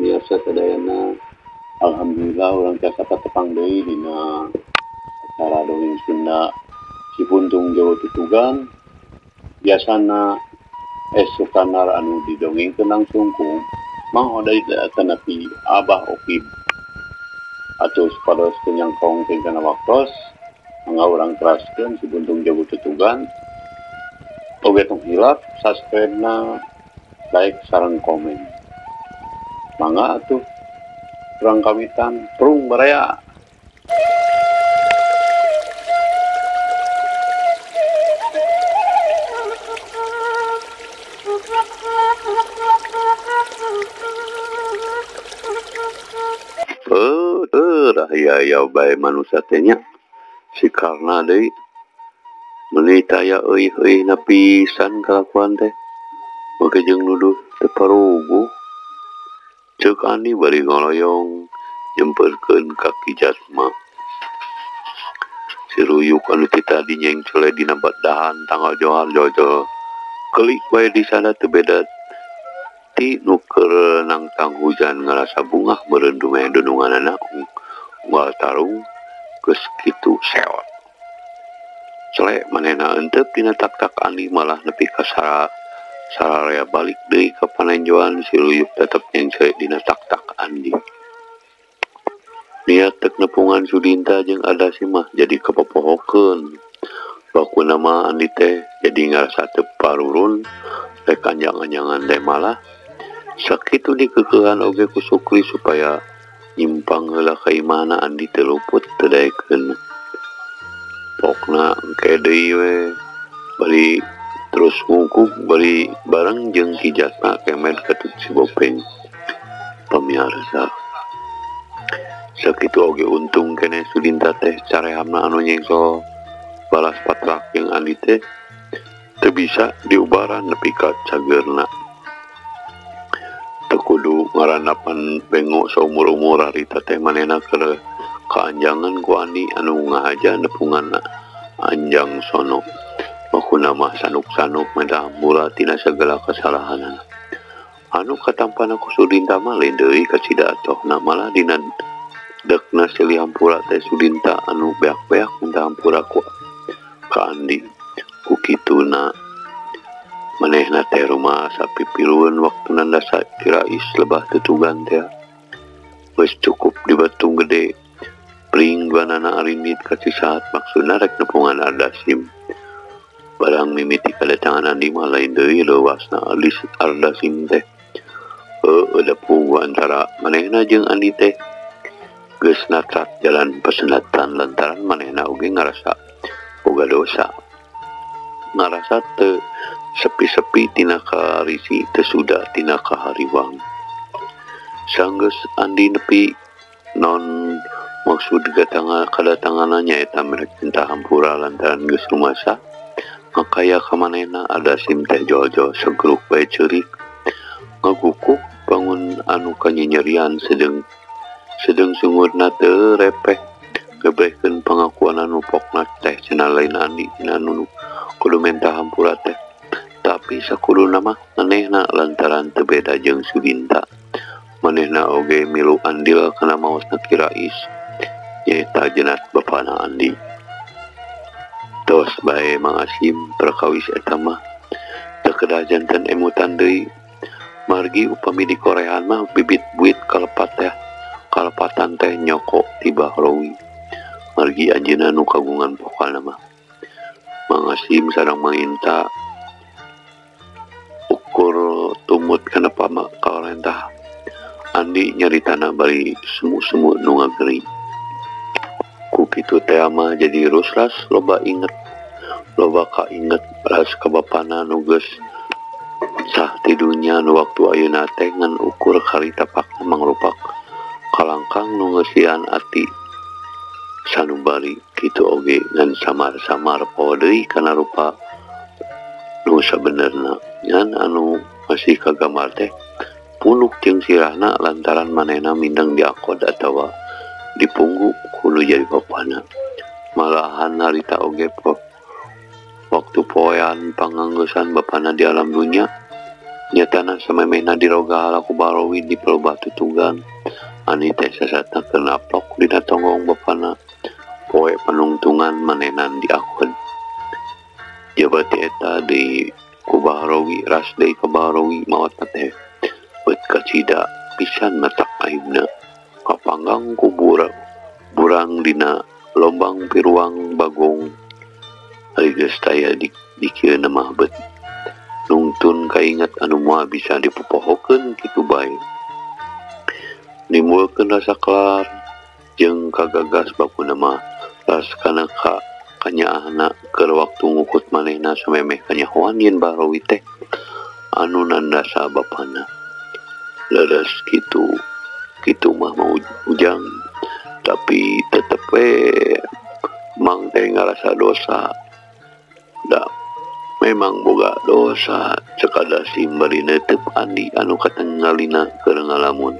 Pamiarsa sadayana. Alhamdulillah urang tiasa patepang deui dina acara dongeng Sunda Si Puntung Jawa Tutugan. Biasana Es Sukanar anu didongengkeun langsung ku Mang Oday atanapi Abah Okib. Atuh supados teu nyangkong tingkana waktos, mangga urang teraskeun Si Puntung Jawa Tutugan. Oge tong hilap subscribe-na, like sareng komen. Mangga atuh urang kawitan prung baraya. Ya bae manusia teh nya si Karna deui meuni taya euy-euy na pisan kalakuan teh make jeung nuduh teu paruguh. Ceuk Andi bari ngoloyong nyemperkeun ka Ki Jasma. Si Ruyuk anu ti tadi nyengcele dina dahan tanggal johar jojo kelik bae di sana teu beda ti nu keur nangtang hujan ngarasa bungah meureun dumeh dununganana unggal tarung geus kitu sewot. Cele manehna eunteup dina tak-tak Andi malah nepi ka sararea balik deui ka panenjoan. Si Ruyuk tetep nyengcele dina tak-tak Andi. Niat tek nepungan Sudinta jeung Ardasi mah jadi kapopohokeun. Bakuna mah Andi teh jadi ngarasa teu parurun rek anjang-anjangan teh malah sakitu dikeukehan oge ku Sukri supaya nyimpang heula ka imahna. Andi teu luput teu daekeun. Pokna engke deui we bari terus ngungkuk bari bareng jeung Ki Jasma kemed katut si Bopeng. Pamiarsa, sakitu oge untung kene Sudinta teh carehamna anu nyengsol balas patrak jeung Andi teh teu bisa diubaran nepi ka cageurna. Teu kudu ngarandapan bengo saumur-umur harita teh manehna keur kaanjangan ku Andi anu ngahaja nepunganna anjang sono. Makuna mah sanuk-sanuk minta hampura tina sagala kesalahanana. Anu katampana ku Sudinta mah lain deui kacida atohna, malah dina dekna silih hampura teh Sudinta anu beak-beak minta hampura ku ka Andi. Ku kituna manehna teh rumah sapipilueun waktuna dasa kirais lebah tutugan teh. Geus cukup di Batung Gede pring duanana arindit ka Cisaat maksudna rek nepungan Ardasim. Barang mimiti kadatangan Andi mah lain deui leuwasna Ardasim teh. Heueuh da puguh antara manehna jeung Andi teh geus natrat jalan pesenatan lantaran manehna oge ngarasa boga dosa. Ngarasa teu sepi-sepi tina karisi teu suda tina kahariwang. Sanggeus Andi nepi non maksud kadatanganna nyaeta merek minta hampura lantaran geus rumasa ngakaya ka manehna. Ardasim teh jol-jol segruk bae ceurik ngagukuk bangun anu kanyenyerian sedeng sungurna teu repeh ngebrehkeun pangakuan anu pokna teh cenah lain Andi tina anu kudu minta hampura teh. Tapi sakuduna mah manehna lantaran teu beda jeung Sudinta. Manehna oge milu andil kana maosna Ki Rais nyaeta jenat bapana Andi. Tos bae Mang Asim perkawis eta mah teu kedah janten emutan deui. Margi upami dikorehan mah bibit buit kalepat teh kalepatan teh nyoko ti Bahrowi. Margi anjeunna nu kagungan pokana mah. Mang Asim sareng Mang Inta ukur tumut kana pamarentah Andi nyaritana bari semu-semu nu ngageri. Ku kitu teh mah jadi rusras loba inget, loba kainget ras ka bapana nu geus sah ti dunya nu waktu ayeuna teh ngan ukur karita pakna mangrupak kalangkang nu ngeusian ati sanubari. Kitu oge ngan samar-samar poho deui kana rupa nu sabenerna. Ngan anu masih kagambar teh punuk jeung sirahna lantaran manehna mindeng diangkot atawa dipunggu kudu jadi bapana. Malahan harita oge waktu poean panganggeusan bapana di alam dunya Nyatana samemehna diroga ku Bahrowi di pelobah tutugan. Ani teh sasatna keur naplok dina tonggong bapana. Poe panungtungan manenan diakun. Jabati eta deui ku Bahrowi ras deui ka Bahrowi maotna teh beut kacida pisan matak aibna. Kapanggang ku burang dina lombang piruang bagong. Ari geus taya dikieuna mah beut nungtun kaingat anu moal bisa dipopohokeun kitu bae. Nimbulkeun rasa kelar jeung kagagas bakuna mah ras kana ka kanyaahna keur waktu ngukut manehna samemeh kanyahoan yen Bahrowi teh anu nandasa bapana. Leres kitu mah mau ujang tapi tetep we mang teh ngarasa dosa. Da memang boga dosa cekada sim bari netep Andi anu katengalina keur ngalamun.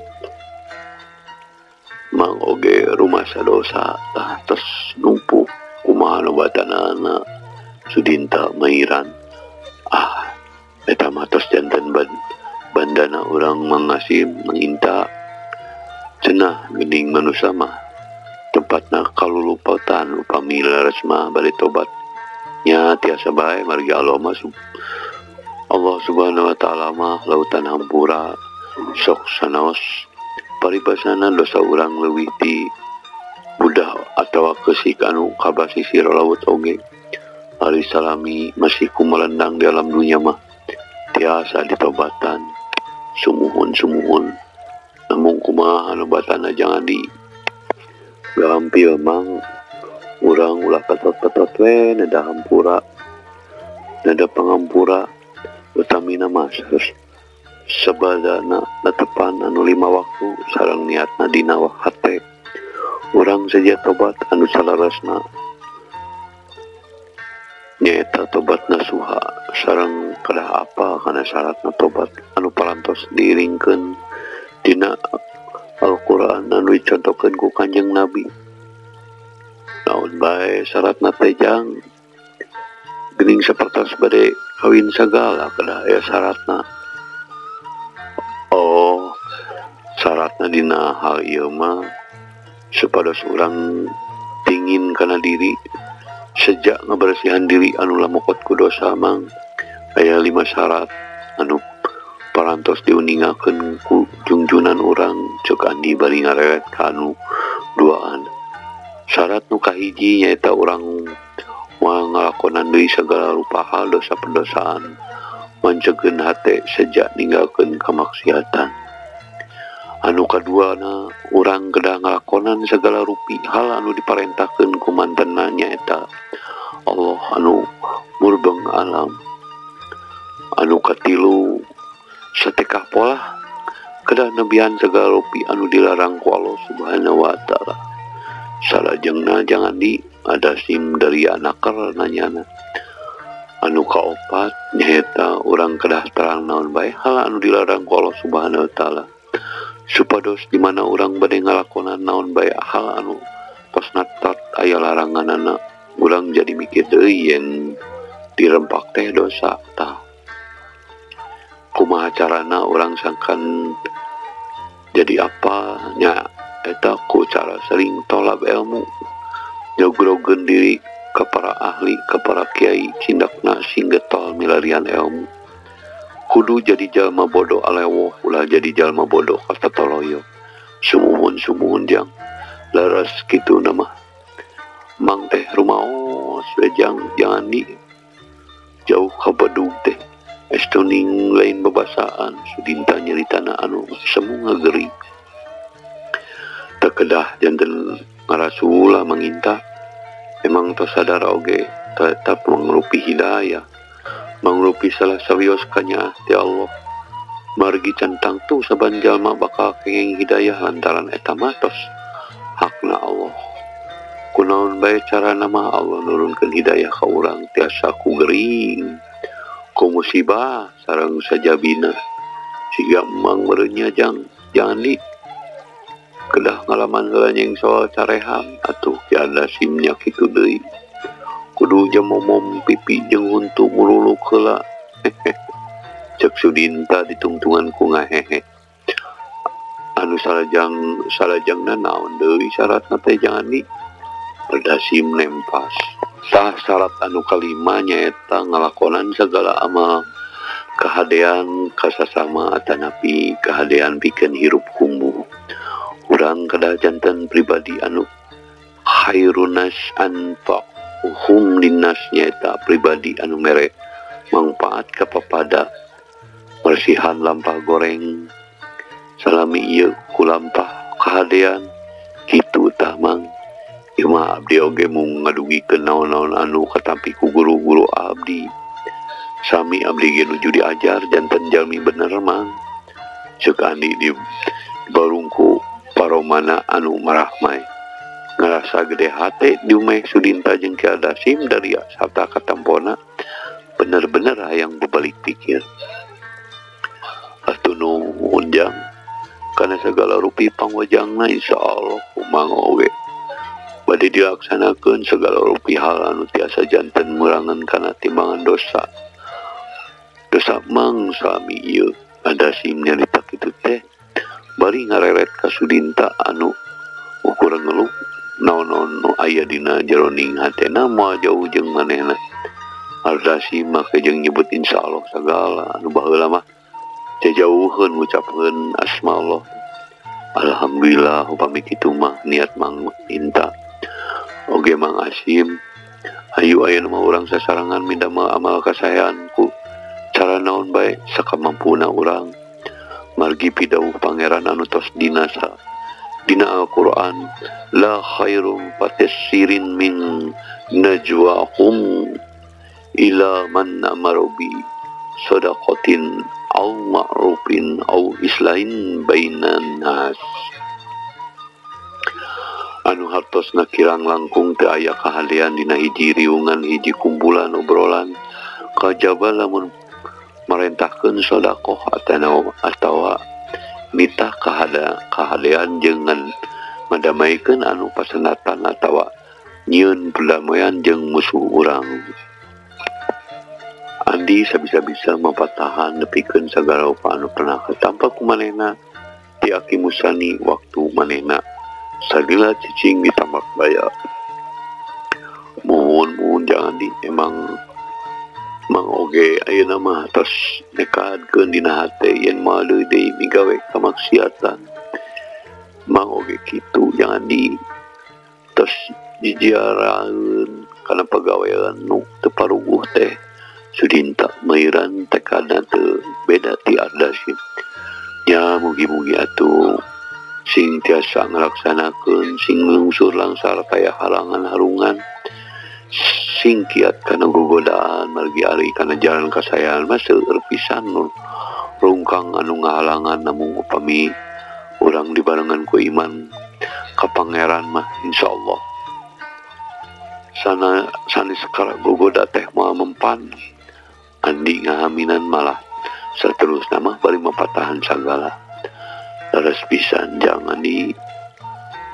Mang oge rumasa dosa tah tos numpuk kumaha nu batanana sudinta mairan. Ah eta mah tos janten bandana urang mangasim manginta cenah geuning manusa mah tempatna kalulupatan upami leres mah bade tobat nya tiasa bae margi Allah mah Allah Subhanahu wa taala mah lautan hampura sok sanaos paribasana dosa urang leuwih ti budah atawa keusik anu kabasisir laut oge. Ari salami masih kumalendang di alam dunya mah tiasa ditobatan sumuhun-sumuhun namun kumaha anu batana jangan di gampil mang urang ulah petot-petot we neda hampura neda pangampura utamina mah sabadana netepan anu 5 waktu sareng niatna dina hate urang saja tobat anu salarasna nyaeta tobat nasuha sareng kedah apa kana syaratna tobat anu parantos diiringkeun dina Al-Qur'an anu dicontohkeun ku Kanjeng Nabi. Naon bae syaratna teh jang geuning sapertos bade kawin sagala kedah aya syaratna. Oh, syaratna dina hal ieu mah supados urang tingin kana diri sejak ngabersihan diri anu lamokot ku dosa mang aya 5 syarat anu parantos diuningakeun ku jungjunan urang ceuk Andi bari ngareret ka anu duaan. Syarat nu kahiji nyaeta urang moal ngalakonan deui sagala rupa hal dosa pedosaan mancegeun hate sejak ninggalkeun kamaksiatan. Anu kaduana urang kedah ngalakonan sagala rupi hal anu diparentahkeun ku mantenna nyaeta Allah anu murbeng alam. Anu katilu satekah polah kedah nebian sagala rupi anu dilarang ku Allah Subhanahu wa taala. Salajengna jangan di ada sim dari anaker nanyana. Anu kaopat nyaeta urang kedah terang naon bae hal anu dilarang ku Allah Subhanahu wa taala supados di mana urang bade ngalakonan naon bae hal anu tos natat aya laranganana urang jadi mikir deui yen dirempak teh dosa tah. Kumaha carana urang sangkan jadi apa nya eta ku cara sering tolab ilmu nyogrogeun diri ka para ahli ka para kiai cindakna sing getol milarian ilmu. Kudu jadi jalma bodoh alewoh ulah jadi jalma bodoh katatoloyo sumuhun-sumuhun jang leres kitu nama mang teh rumaos we jang jangan di jauh ka bedug teh estuning lain babasaan sudinta nyeritana anu semu ngageri kedah janten ngarasula manginta emang tos sadar oge tetap mangrupi hidayah mangrupi salah sawios kanya ti Allah margi can tangtu saban jalma bakal kenging hidayah lantaran eta mah tos hakna Allah. Kunaon bae carana mah Allah nurunkeun hidayah ka urang tiasa ku gering ku musibah sareng sajabina siga emang merenya jang jangan di kedah ngalaman heula nyeng soal carehan atuh kiada simnya kitu deui kudu jemomom pipi jeung huntu ngululuk heula. Cek Sudinta ditungtungan ku ngahehe. Anu salajang salajangna naon deui syaratna teh jangan di Ardasim nempas. Tah syarat anu kalima nyaeta ngalakonan segala amal kahadean kasasama atanapi kahadean pikeun hirup kumbuh. Urang kedah janten pribadi anu khairunas anfa'uhum linnas nyaeta pribadi anu mere mangpaat ka papada. Bersihan lampah goreng salami ieu ku lampah kahadean kitu tah Mang. Ieu mah abdi oge mung ngadugikeun naon-naon anu katampi ku guru-guru abdi. Sami abdi ge nuju diajar janten jalmi bener Mang. Ceuk Andi di barungku paromana anu marahmai. Ngarasa gede hate diumeh Sudinta jeung Ki Ardasim dari sabta katampona bener-bener hayang bebalik pikir. Atuh nuhun jang kana segala rupi pangwajangna insyaallah kumang oge bade dilaksanakeun segala rupi hal anu tiasa janten murangan kana timbangan dosa. Dosa Mang sami ieu Ardasim nyarita kitu teh bari ngareret ka Sudinta anu ukur ngeluh naon-naon nu aya dina jeroning hatena moal jauh jeung manehna. Ardasim make jeung nyebut insyaallah sagala anu baheula mah jajauheun ngucapkeun asma Allah. Alhamdulillah upami kitu mah niat Mang Inta oge Mang Asim. Hayu ayeuna mah urang sasarangan midamel amal kasaean ku cara naon bae sakamampuna urang. Margi pidawuh pangeran anu tos dinasa dina Al-Qur'an la khairum fatasirin min najwahum ila man amara bi sadaqatin aw ma'rufin aw islahin bainan nas. Anu hartosna kirang langkung teu aya kahadean dina hiji riungan hiji kumpulan obrolan kajaba lamun marentahkeun sedekah atawa nitah kahadean jeung ngadamaikeun anu pasenatan atawa nyieun perdamaian jeung musuh urang. Andi sabisa-bisa mapatahan nepikeun sagala rupa anu pernah katampa ku manehna ti Aki Musani waktu manehna sagala cicing di tambak baya. Muhun-muhun jangan di emang Mang oge ayeuna mah tos nekadkeun dina hate yen moal deui deui migawe kamaksiatan. Mang oge kitu jangan di tos jijiaraeun kana pagawean nu teu paruguh teh. Sudinta mairan tekadna teu beda ti Ardasim. Nya mugi-mugi atuh sing tiasa ngalaksanakeun sing lungsur langsar kaya halangan harungan sing kiat kana gogodaan margi ari kana jalan kasaean mah seueur pisan rungkang anu ngahalangan namung upami urang dibarengan ku iman ka pangeran mah insyaallah sana sanes gogoda teh moal mempan. Andi ngahaminan malah saterusna mah bari mapatahan sagala. Leres pisan jangan di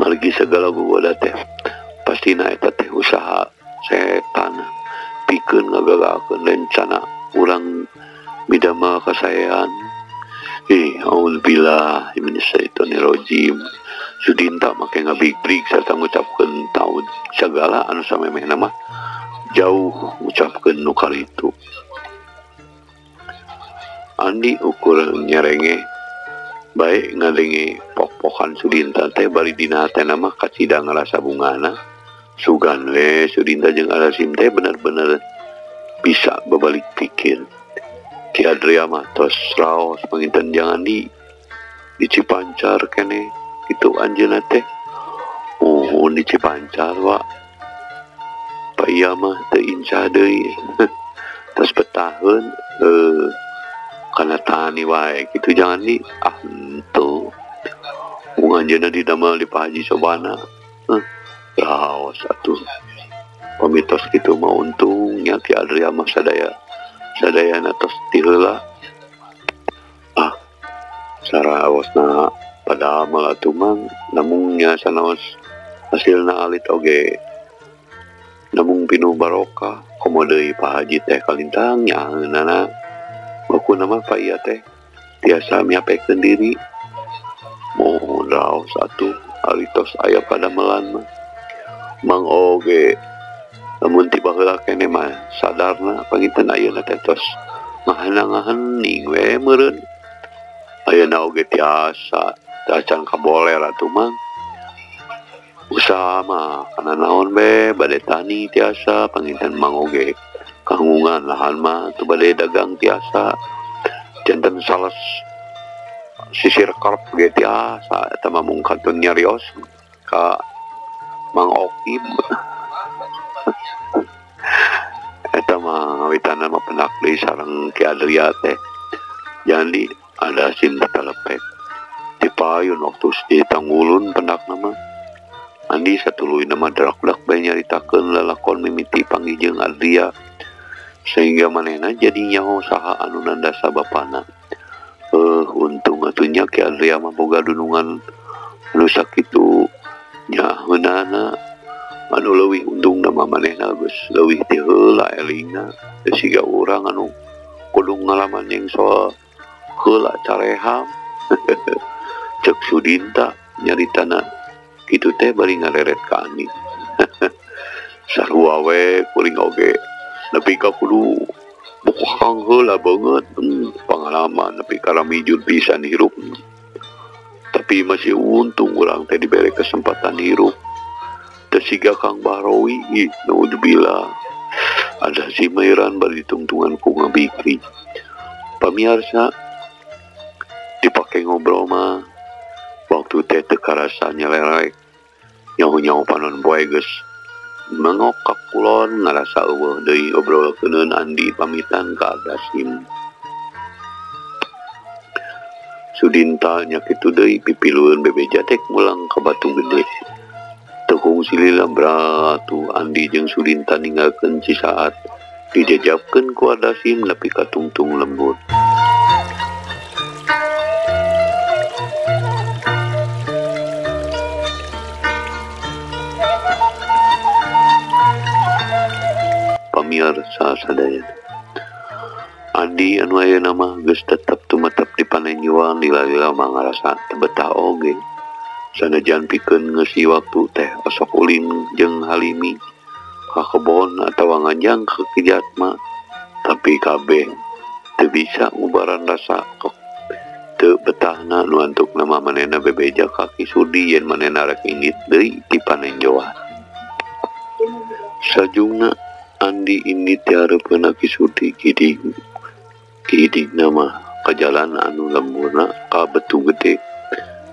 margi segala gogoda teh pastina eta teh usaha setan pikeun ngagagalkeun rencana urang midamel kasaean. Auzubillah minasyaitonirrajim. Sudinta make ngabigrig sarta ngucapkeun taud sagala anu samemehna mah jauh ngucapkeun nu karitu. Andi ukur nyerenge bae ngadenge pok-pokan Sudinta teh bari dina hatena mah kacida ngarasa bungana. Sugan we Sudinta jeung Ardasim teh bener-bener bisa babalik pikir. Ki Adria mah tos raos panginten jangan di Cipancar kene kitu anjeunna teh. Muhun di Cipancar wa. Pa iya mah teu incah deui. Tos betaheun kana tani wae kitu jangan di ah henteu. Mung anjeunna didamel di Pak Haji Sobana. Raos atuh. Pamitos kitu mah untungnya Ki Adria mah sadayana tos ti heula. Ah saraosna padamel atuh Mang namung nya sanaos hasilna alit oge namung pinuh barokah komo deui Pak Haji teh kalintang nyaaheunana. Bakuna mah Pak Iya teh tiasa miapekeun diri. Mohon raos atuh ari tos aya padamelan mah. Mang oge lamun ti baheula keneh mah sadarna panginten ayeuna teh tos ngahanang-ngahening we meureun. Ayeuna oge tiasa tacan kaboler atuh Mang. Usaha mah kana naon be bade tani tiasa panginten Mang oge kahangungan lahan mah teu bade dagang tiasa janten sales sisir karep ge tiasa eta mah mung kantun nyarios ka Mang Okib. Eta mah ngawitana mah penak deui sareng Ki Adria teh. Jadi ada sim telepek dipayun waktu di tanggulun pendakna mah. Andi satuluyna mah drakdak bae nyaritakeun lalakon mimiti panggih jeung Adria sehingga manehna jadi nyaho saha anu nandasa bapana. Untung atuh nya Ki Adria mah boga dunungan anu sakitu nyaheunana anu leuwih untungna mah manehna geus leuwih ti heula elingna teu siga urang anu kudu ngalaman jeung soal heula careham. Cek Sudinta nyaritana kitu teh bari ngareret ka Ani. Sarua we kuring oge nepi ka kudu bukang heula beungeut pangalaman nepi ka ramijud pisan hirup. Tapi masih untung urang teh dibere kesempatan hirup. Teu siga Kang Bahrowi, naudzubillah. Ada si Mairan bari ditungtungan ku ngabikri. Pamiarsa dipake ngobrol mah waktu teh teu karasa nyelerek. Nyaho-nyaho panon poe geus mengok ka kulon ngarasa eueuh deui obrolkeun Andi pamitan ka Dasim. Sudinta nya kitu deui pipilueun bebeja teh mulang ka Batu Gede. Teu kungsi lila bratu Andi jeung Sudinta ninggalkeun cisaat dijejapkeun ku Adasim nepi ka tungtung lembur. Pamiarsa sadayana Andi anu ayeuna mah geus tetep tumetep di panenjuan lila-lila mah ngarasa teu betah oge. Sanajan pikeun ngeusi waktu teh osok ulin jeung Halimi ka kebon atawa nganjang ka Kijatma, tapi kabeh teu bisa ngubaran rasa teu betahna nu antukna mah manehna bebeja ka Ki Sudi yen manehna rek indit deui ti panenjoan. Sajungna Andi indit ti hareupeunna Ki Sudi kidigna mah ka jalan anu lemburna ka Batu Gede.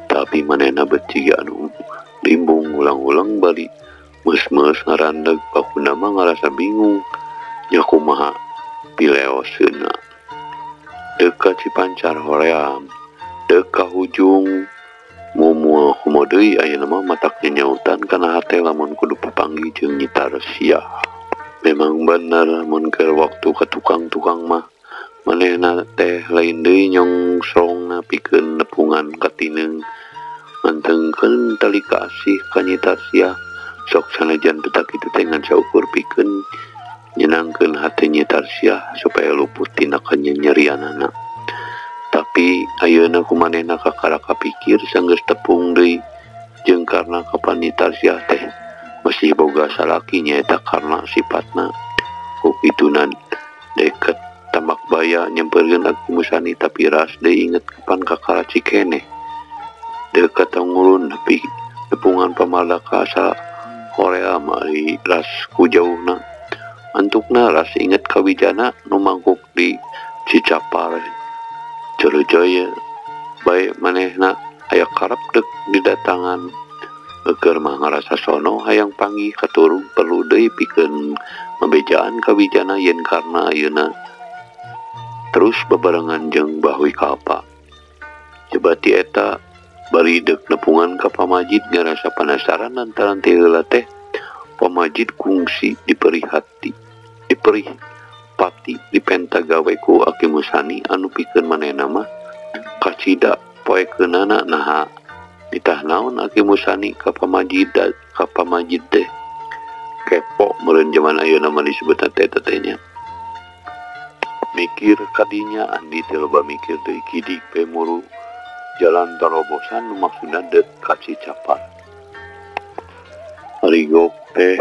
Tapi manehna bet siga anu limbung ulang-ulang bari meus-meus ngarandeg bakuna mah ngarasa bingung nya kumaha pileoseunna. Deuk ka Cipancar hoream, deuk ka hujung mumul komo deui ayeuna mah matak nyanyautan kana hate lamun kudu papanggih jeung Nyi Tarsiah. Memang bener mun keur waktu ka tukang-tukang mah manehna teh lain deui nyongsrongna pikeun nepungan katineung mantengkeun tali kaasih ka Nyi Tarsiah. Sok sanajan teu kitu teh ngan saukur pikeun nyenangkeun hate Nyi Tarsiah supaya luput tina kanyanyerianana. Tapi ayeuna ku manehna kakara kapikir sanggeus tepung deui jeung karna kapan Nyi Tarsiah teh masih boga salaki nyaeta karna sifatna ku kituna deket tambak baya nyamperkeun Aki Musani tapi ras deui inget kapan kakara cikeneh. Deukeut tangulun nepi nepungan pamalaka asa horea mah ras ku jauhna. Antukna ras inget ka Wijana nu mangkuk di Cicapar. Jaya bae manehna aya karep deuk didatangan. Eueur mah ngarasa sono hayang panggih katurung perlu deui pikeun mabejaan ka Wijana yen karna ayeuna terus bebarengan jeung Bahui Kalpa. Jebati eta bari deuk nepungan ka pamajid ngarasa panasaran lantaran teh heula teh pamajid kungsi diperihati diperih pati dipenta gawe ku Aki Musani anu pikeun manehna mah kacida poekeunana naha nitah naon Aki Musani ka pamajid teh kepo meureun jaman ayeuna mah disebutna teh teteh nya. Mikir kadinya Andi teh loba mikir deui kidik pe muru jalan terobosan nu maksudna deuk ka Cicapar. Rigok teh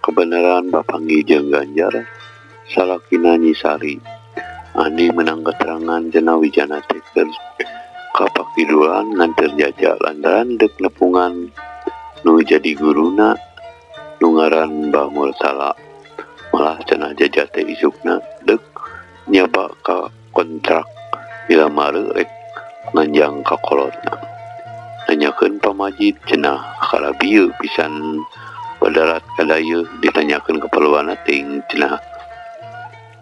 kebenaran bapanggih jeung Ganjar salakina Nyi Sari. Andi menang keterangan cenah Wijana teh keur kapakidulan nganter Jaja lantaran deuk nepungan nu jadi guruna nu ngaran Mbah Murtala. Malah cenah Jaja teh isukna deuk nyaba ka kontrak bila mare rek nganjang ka kolotna. Nanyakeun pamajid cenah kalabieu pisan badarat kadayeuh ditanyakeun keperluanna ting cenah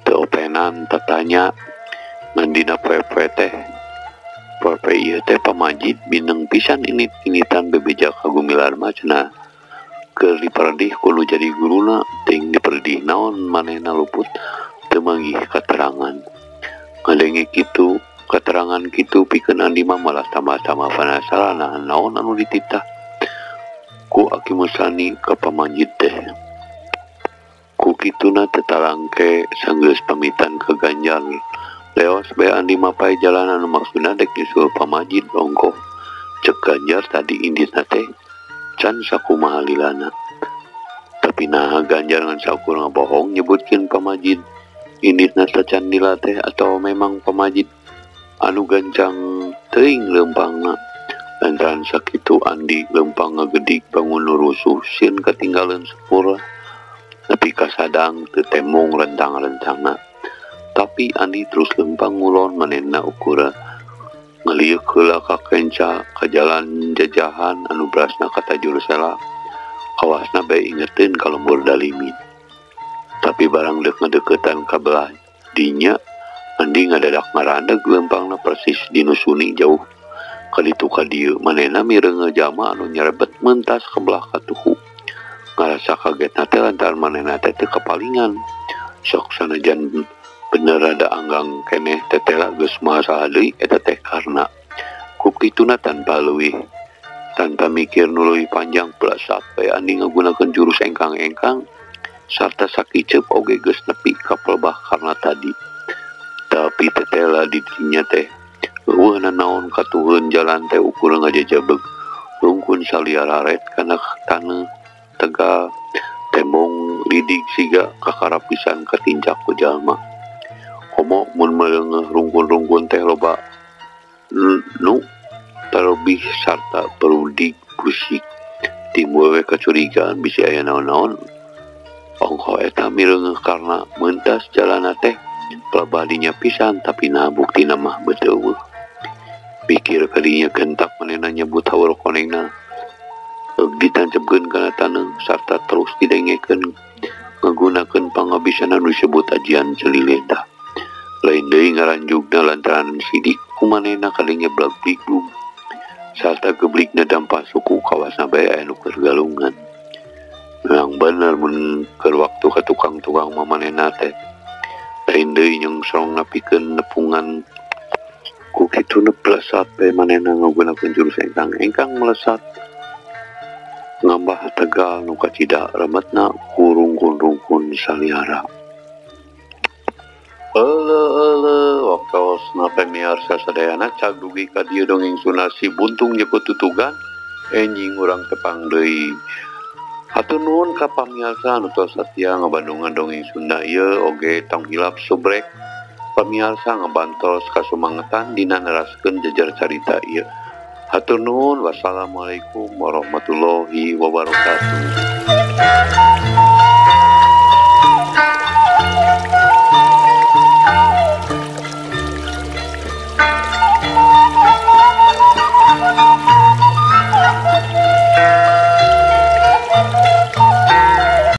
teu openan tatanya ngan dina poe-poe teh poe ieu teh pamajid bineng pisan init-initan bebeja ka Gumilar mah cenah keur diperdih ku nu jadi guruna ting diperdih naon manehna luput teu manggih katerangan. Ngadenge kitu katerangan kitu pikeun Andi mah malah tambah-tambah penasaran naon anu dititah ku Aki Musani ka pamajid teh. Ku kituna tetalangke sanggeus pamitan ka Ganjar leos bae Andi mapay jalan anu maksudna dek nyusul pamajid ongkoh. Cek Ganjar tadi inditna teh can sakumaha lilana. Tapi naha Ganjar ngan saukur ngabohong nyebutkeun pamajid inditna tacan lila teh atau memang pamajid anu gancang teuing leumpangna. Lantaran sakitu Andi leumpang ngagedig bangun nu rusuh sieun katinggaleun sepur nepi ka sadang teu temong rentang-rentangna. Tapi Andi terus leumpang ngulon manehna ukura ngaliuk heula ka kenca ka jalan jajahan anu berasna katajur sela kawasna bae ingeteun ka lembur dalimin. Tapi barang deuk ngadeukeutan ka belah dinya Andi ngadadak ngarandeg leumpangna persis di nu suni jauh kaditu ka dieu manehna mireungeul jalma anu nyerebet mentas ka belah katuhu. Ngarasa kagetna teh lantaran manehna teh teu kapalingan. Sok sanajan bener rada anggang keneh tetela geus masalah deui eta teh karna ku kituna tanpa leuwih tanpa mikir nu leuwih panjang belasat bae Andi ngagunakeun jurus engkang-engkang sarta sakiceup oge geus nepi ka pelbah karna tadi. Tapi tetela di dinya teh eueuh nanaon katuheun jalan teh ukur ngajajabeg rungkun saliararet kana taneuh tegal tembong lidig siga kakarap pisan katincak ku jalma. Komo mun mereungeuh rungkun-rungkun teh loba nu terlebih sarta perudig pusik timbul we kacurigaan bisi aya naon-naon. Ongkoh eta mireungeuh karna mentas jalana teh pelebah dinya pisan tapi nah buktina mah beteueuh. Pikir kadinya gentak manehna nyebut haur konengna ditancepkeun kana taneuh sarta terus didengekeun ngagunakeun pangabisan anu disebut ajian celileta. Lain deui ngaranjugna lantaran sidik ku manehna kadinya blag-bliglug sarta geblikna dampa suku kawasna bae aya nu keur galungan. Memang bener mun keur waktu ka tukang-tukang mah manehna teh lain deui nyengsrong napikeun nepungan. Ku kituna melesat bae manehna ngagunakeun jurus engkang-engkang melesat ngambah tegal nu kacida remetna ku rungkun-rungkun saliara. Euleuh waktosna pamiarsa sadayana cag dugi ka dieu dongeng Sunda si buntung nyebut tutugan enjing urang tepang deui. Hatur nuhun ka pamiarsa anu tos satia ngabandungan dongeng Sunda ieu oge tong hilap subrek pamiarsa ngabantos kasumangetan dina neraskeun jejer carita ieu. Hatur nuhun, wassalamualaikum warahmatullahi wabarakatuh.